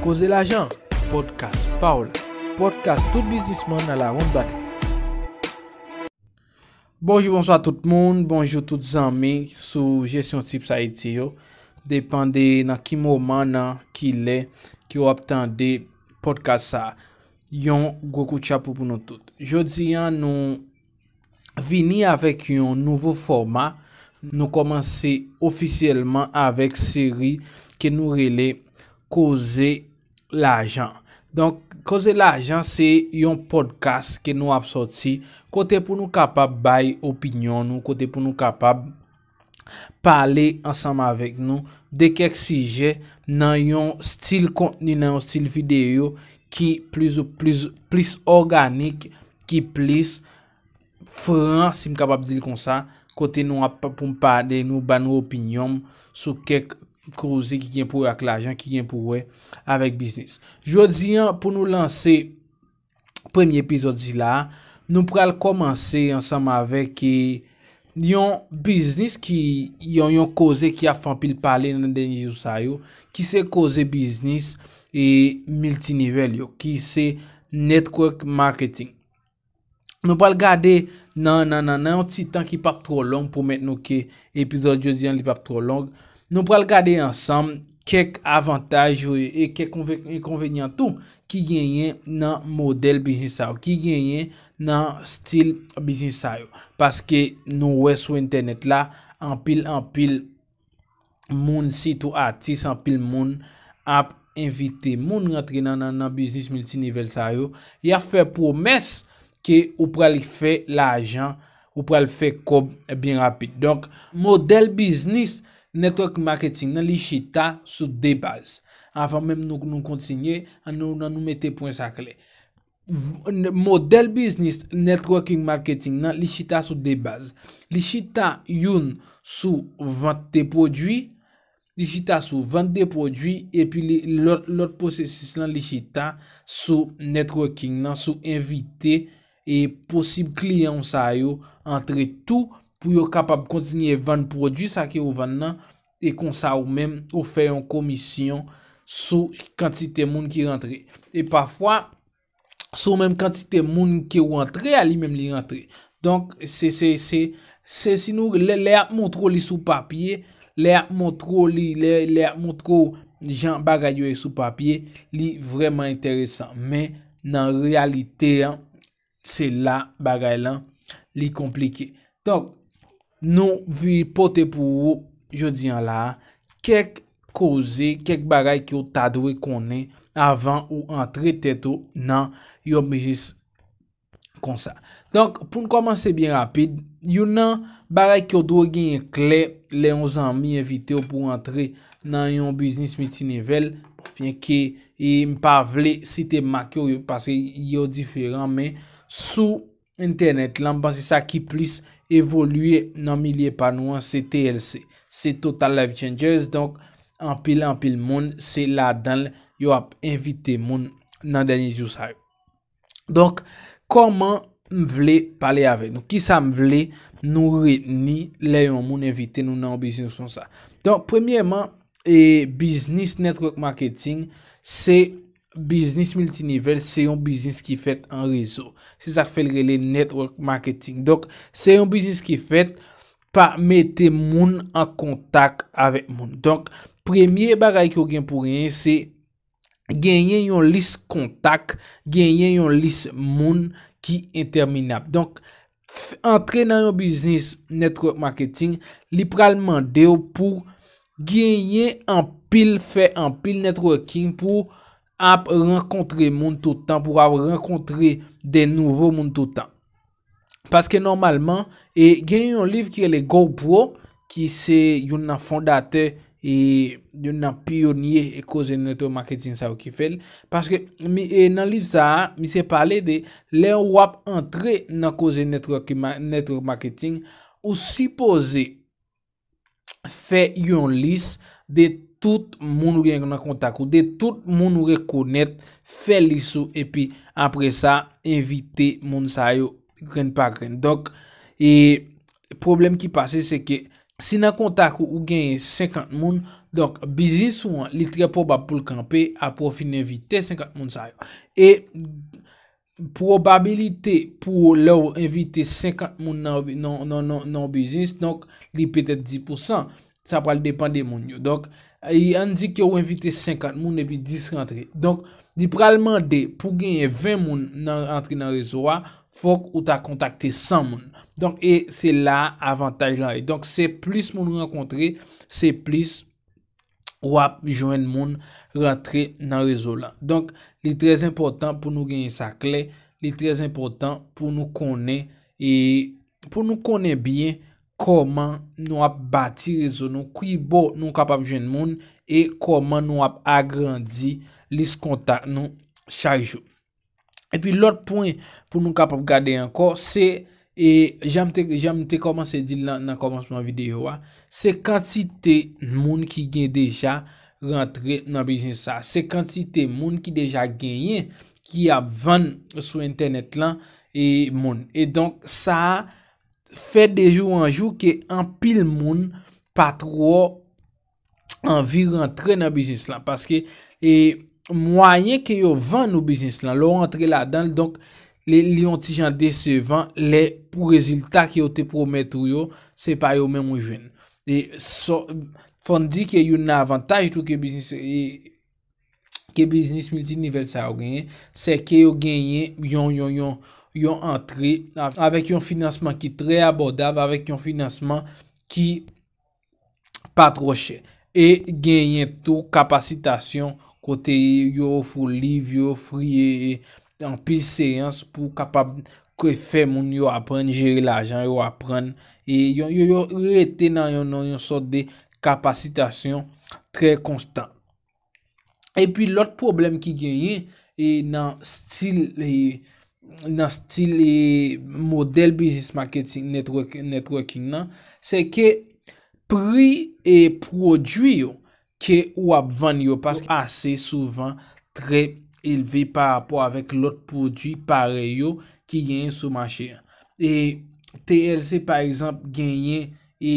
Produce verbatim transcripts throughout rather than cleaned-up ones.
Koze Lajan, podcast pa w la. Podcast tout biznismann alawonnbadè. Bonjou, bonswa tout moun, bonjou tout zanmi sou Jesyon Tips Ayiti yo. Depann de nan ki moman, nan ki lè ke w ap tande podcast sa a. Yon gwo kout chapo pou nou tout. Jodi a, nou vini avèk yon nouvo fòma. Nou kòmanse ofisyèlman avèk seri ke nou rele Koze Lajan. Donk, Koze Lajan se yon podcast ke nou ap sòti kote pou nou kapab bay opinyon nou, kote pou nou kapab pale ansanm avèk nou de kèk sijè nan yon stil kontni, nan yon stil videyo ki plis, plis, plis òganik, ki plis fran, si m kapab di l konsa, kote nou ap pou m pale, nou ba nou opinyon m sou kèk koze ki gen pou wè ak lajan, ki gen pou wè avèk biznis. Jodi a, pou nou lanse premye epizòd sila a, nou pral kòmanse ansanm avèk, e, yon biznis ki, yon, yon koze ki ap fè anpil pale nan dènye jou sa yo, ki se koze biznis, e, miltinivel yo, ki se network marketing. Nou pral gade nan, nan, nan, nan yon ti tan ki p ap twò long, pwomèt nou ke epizòd jodi a li p ap twò long. Nou pral gade ansanm kèk avantaj yo e kèk konve-, enkonvenyan tou ki genyen nan modèl biznis sa yo, ki genyen nan stil biznis sa yo. Paske nou wè sou entènèt la, anpil, anpil moun, sitou atis, anpil moun ap envite moun rantre nan, nan, nan biznis miltinivel sa yo. Y ap fè pwomès ke ou pral fè lajan, ou pral fè kòb byen rapid. Donk, modèl biznis network marketing nan, li chita sou de baz. Anvan menm nou, nou kontinye, ann nou, ann nou mete pwen sa klè. V-, n-, modèl biznis networking marketing nan, li chita sou de baz. Li chita youn sou vant de pwodui, li chita sou vant de pwodui, epi li, lòt, lòt pwosesis lan, li chita sou networking nan, sou envite e posib kliyan w sa yo antre tou pou yo kapab kontinye vann pwodui sa ke ou vann nan, e konsa ou menm ou fè yon komisyon sou kantite moun ki rantre. E pafwa, sou menm kantite moun ke w antre a, li menm li rantre. Donk, se, se, se, se si nou, lè, lè y ap montre w li sou papye, lè y ap montre w li, lè, lè y ap montre w jan bagay yo ye sou papye, li vrèman enteresan. Men, nan reyalite an, se la bagay lan, li konplike. Donk, nou vi pote pou ou, jodi an la a, kèk koze, kèk bagay ke w ta dwe konnen avan ou antre tèt ou nan yon biznis konsa. Donk, pou n kòmanse byen rapid, youn nan bagay ke w dwe genyen klè lè yon zanmi envite w pou w antre nan yon biznis miltinivel, byenke, e, m pa vle site mak yo, yo, paske yo diferan, men sou entènèt lan, m panse sa ki plis evolye nan milye pa nou an, se T L C. Se Total Life Changers, donk, anpil, anpil moun, se ladan l yo ap envite moun nan dènye jou sa yo. Donk, kòman m vle pale avèk nou? Kisa m vle nou retni lè yon moun envite nou nan yon biznis konsa? Donk, premyèman, e, biznis network marketing, se biznis miltinivel, se yon biznis ki fèt an rezo. Se sa k fè l rele network marketing. Donk, se yon biznis ki fèt pa mete moun an kontak avèk moun. Donk, premye bagay ke w gen pou genyen, se genyen yon lis kontak, genyen yon lis moun ki entèminab. Donk, f-, antre nan yon biznis network marketing, li pral mande w pou genyen anpil, fè anpil networking, pou ap rankontre moun tout tan, pou ap rankontre de nouvo moun tout tan. Paske nòmalman, e gen yon liv ki rele GoPro, ki se youn nan fondatè, e youn nan pyonye e koze network marketing sa yo ki fè l. Paske mi, e nan liv sa a, misye pale de lè w ap antre nan koze network ma-, network marketing, ou sipoze fè yon lis de tout moun ou gen nan kontak ou, de tout moun ou rekonèt, fè lis ou, epi apre sa, envite moun sa yo grenn pa grenn. Donk, e pwoblèm ki pase, se ke si nan kontak ou, ou genyen senkant moun, donk, biznis ou an, li trè pwobab pou l kanpe apre w fin envite senkant moun sa yo. E pwobabilite pou lè w envite senkant moun nan, nan, nan, nan, nan yon biznis, donk, li petèt dis pousan. Sa pral depann de moun yo. Donk, e ann di ke w envite senkant moun epi dis rantre. Donk, li pral mande pou genyen ven moun nan antre nan rezo a, fòk ou ta kontakte san moun. Donk, e se la avantaj lan ye. Donk, se plis moun rankontre, se plis w ap jwenn moun rantre nan rezo la. Donk, li trè enpòtan pou nou genyen sa klè, li trè enpòtan pou nou konnen, e pou nou konnen byen kòman nou ap bati rezo nou, ki bò nou kapab jwenn moun, e kòman nou ap agrandi lis kontak nou chak jou. Epi lòt pwen pou nou kapab gade ankò, se, e, jan m te, jan m te kòmanse di l nan, nan kòmansman videyo a, se kantite moun ki gen deja rantre nan biznis sa. Se kantite moun ki deja genyen, ki ap vann sou entènèt lan, e moun. E donk, sa a fè de jou an jou ke anpil moun pa twò anvi rantre nan biznis lan. Paske, e, mwayen ke yo vann ou biznis lan, lè w antre ladan l, donk, li, li yon ti jan desevan, lè pou rezilta ke yo te pwomèt ou yo, se pa yo menm ou jwenn. E, so, fò n di ke youn nan avantaj tou ke biznis, e, ke biznis miltinivèl sa yo genyen, se ke yo genyen yon, yon, yon, yon antre av-, avèk yon finansman ki trè abòdab, avèk yon finansman ki pa twò chè. E genyen tou kapasitasyon kote yo ofri w liv, yo ofri, e, e, anpil seyans pou kapab ke fè moun yo aprann jere lajan, yo aprann, e yo, yo, yo rete nan yon, nan yon sòt de kapasitasyon trè konstan. Epi lòt pwoblèm ki genyen, e, nan stil, e, nan stil, e, modèl biznis marketing network, networking nan, se ke pri e pwodui yo ke ou ap vann yo pa ase souvan trè elve pa rapò avèk lòt pwodui parèy yo ki genyen sou mache a. E T L C, pa egzanp, genyen, e,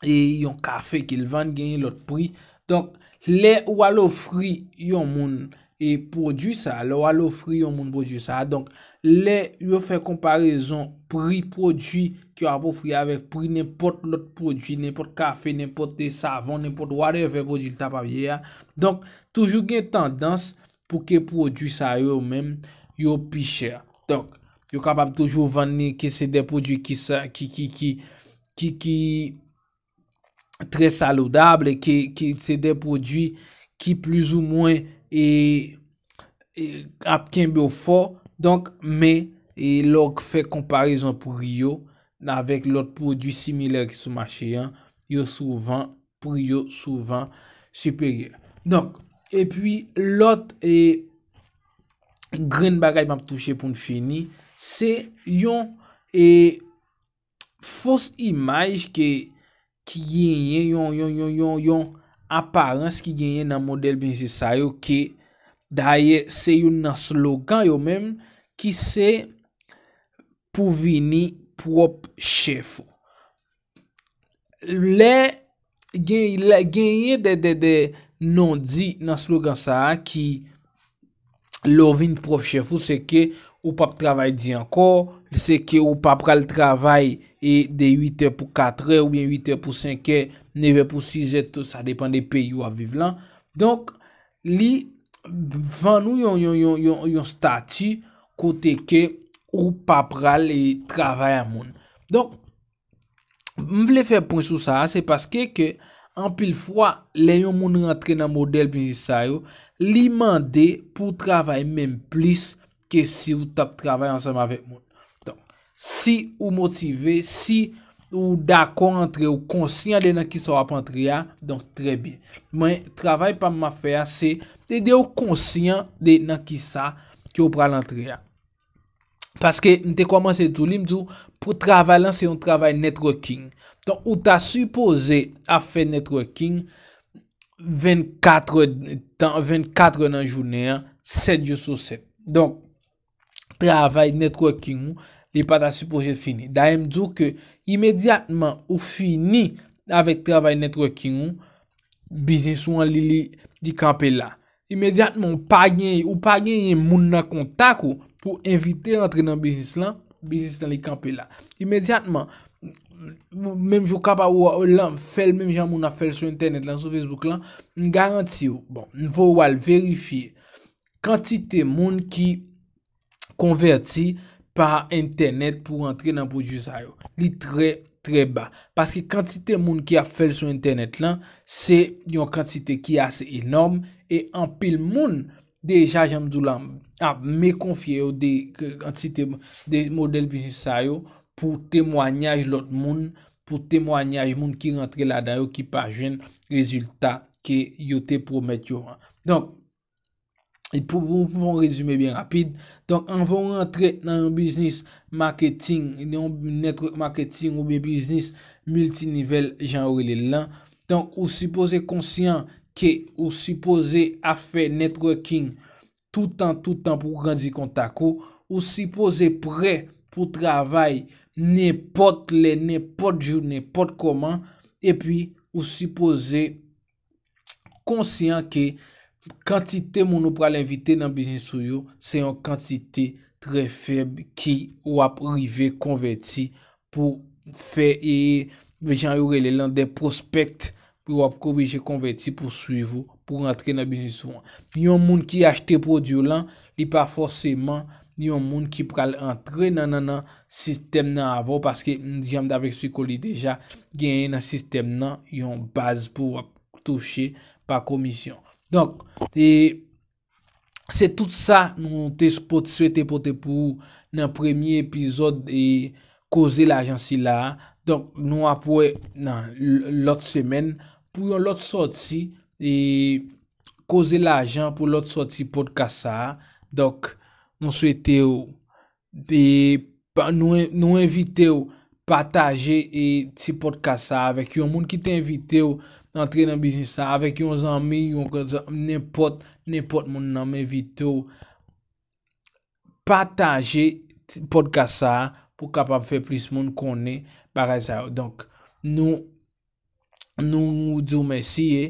e yon kafe ke l vann, genyen lòt pri. Donk, lè ou al ofri yon moun, e, pwodui sa, lè ou al ofri yon moun pwodui sa, donk, lè yo fè konparezon pri pwodui ke w ap ofri avèk pri nenpòt lòt pwodui, nenpòt kafe, nenpòt, e, savon, nenpòt whatever pwodui l ta p ap ye a. Donk, toujou gen tandans pou ke pwodui sa yo menm, yo pi chè. Donk, yo kapab toujou vann li ke se de pwodui ki sa, ki, ki, ki, ki, ki trè salidab, e ke, ke se de pwodui ki plizoumwen, e, e ap kenbe w fò. Donk, men, e lè w fè konparezon pri yo avèk lòt pwodui similè ki sou mache an, yo souvan, pri yo souvan siperyè. Donk, epi lòt, e, grenn bagay m ap touche pou n fini, se yon, e, fos imaj ke, ki genyen, yon, yon, yon, yon, yon aparans ki genyen nan modèl biznis sa yo ke, dayè, se youn nan slogan yo menm, ki se pou vini pwòp chèf ou. Lè gen, lè genyen de, de, de non di nan slogan sa a ki, lè w vin pwòp chèf ou, se ke ou p ap travay di ankò, se ke ou pa pral travay e de uit è pou kat è oubyen uit è pou senk è, nèf è pou sis è, tout sa depann de peyi w ap viv lan. Donk, li vann ou yon, yon, yon, yon, yon stati kote ke ou pa pral, e, travay a moun. Donk, m vle fè pwen sou sa a, se paske ke anpil fwa, lè yon moun rantre nan modèl biznis sa yo, li mande pou w travay menm plis ke si w t ap travay ansanm avèk moun. Donk, si ou motive, si ou dakò antre, ou konsyan de nan kisa w ap antre a, donk, trè byen. Mwen, travay pa m m ap fè a, se ede w konsyan de nan kisa ke w pral antre a. Paske m te kòmanse tou li, m di w, pou travay lan, se yon travay networking. Donk, ou ta sipoze ap fè networking vennkat è tan, vennkat è nan jounen an, sèt jou sou sèt. Donk, travay networking ou, Li pa ta sipoze fini. Dayè m di w ke imedyatman ou fini avèk travay networking ou, biznis ou an li, li, li kanpe la. Imedyatman ou pa gen, ou pa genyen moun nan kontak ou pou envite rantre nan biznis lan, biznis lan li kanpe la. Imedyatman, menm jan w kapab fè l menm jan moun ap fè l sou entènèt lan, sou Facebook lan, m garanti w, bon, m voye w al verifye kantite moun ki konvèti pa entènèt pou rantre nan pwodui sa yo. Li trè, trè ba. Paske kantite moun ki ap fè l sou entènèt lan, se yon kantite ki ase enòm e anpil moun deja, jan m di w la, ap me konfye yo de kantite de modèl biznis sa yo pou temwanyaj lòt moun, pou temwanyaj moun ki rantre ladan yo ki pa jwenn rezilta ke yo te pwomèt yo an. Donk, pou, pou, pou yon rezime byen rapid, donk, anvan w rantre nan yon biznis marketing, yon network marketing oubyen biznis miltinivel, jan yo rele l lan, donk, ou sipoze konsyan ke ou sipoze ap fè networking toutan, toutan pou w grandi kontak ou, ou sipoze prè pou travay nenpòt lè, nenpòt jou, nenpòt kòman, epi ou sipoze konsyan ke kantite moun ou pral envite nan biznis ou yo, se yon kantite trè fèb ki w ap rive konvèti pou fè, e, jan yo rele l lan, de pwospèk pou w ap oblije konvèti pou swiv ou, pou rantre nan biznis ou an. Yon moun ki achte pwodui w lan, li pa fòseman yon moun ki pral antre nan, nan, nan sistèm nan avè w, paske, jan m t ap eksplike w li deja, genyen nan sistèm nan yon baz pou w ap touche pa komisyon. Donk, e, se tout sa nou te swete pote pou ou nan premye epizòd e koze lajan sila a. Donk, nou ap wè nan l-, lòt semèn pou yon lòt sòti e koze lajan pou lòt sòti podcast sa a. Donk, nou swete w e pa, nou, nou envite w pataje e ti podcast sa a avèk yon moun ki te envite w antre nan biznis sa a, avèk yon zanmi, yon grann zanmi, nenpòt, nenpòt moun nan m envite w pataje ti podcast sa a pou kapab fè plis moun konnen bagay sa yo. Donk, nou, nou di w mèsi e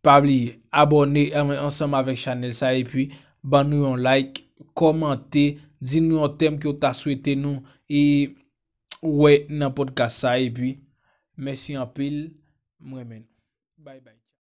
pa bliye abòne an-, ansanm avèk chanèl sa epi ban nou yon like, kòmante, di nou yon tèm ke w ta swete nou e wè nan podcast sa epi mèsi anpil, m renmen nou. Bye bye.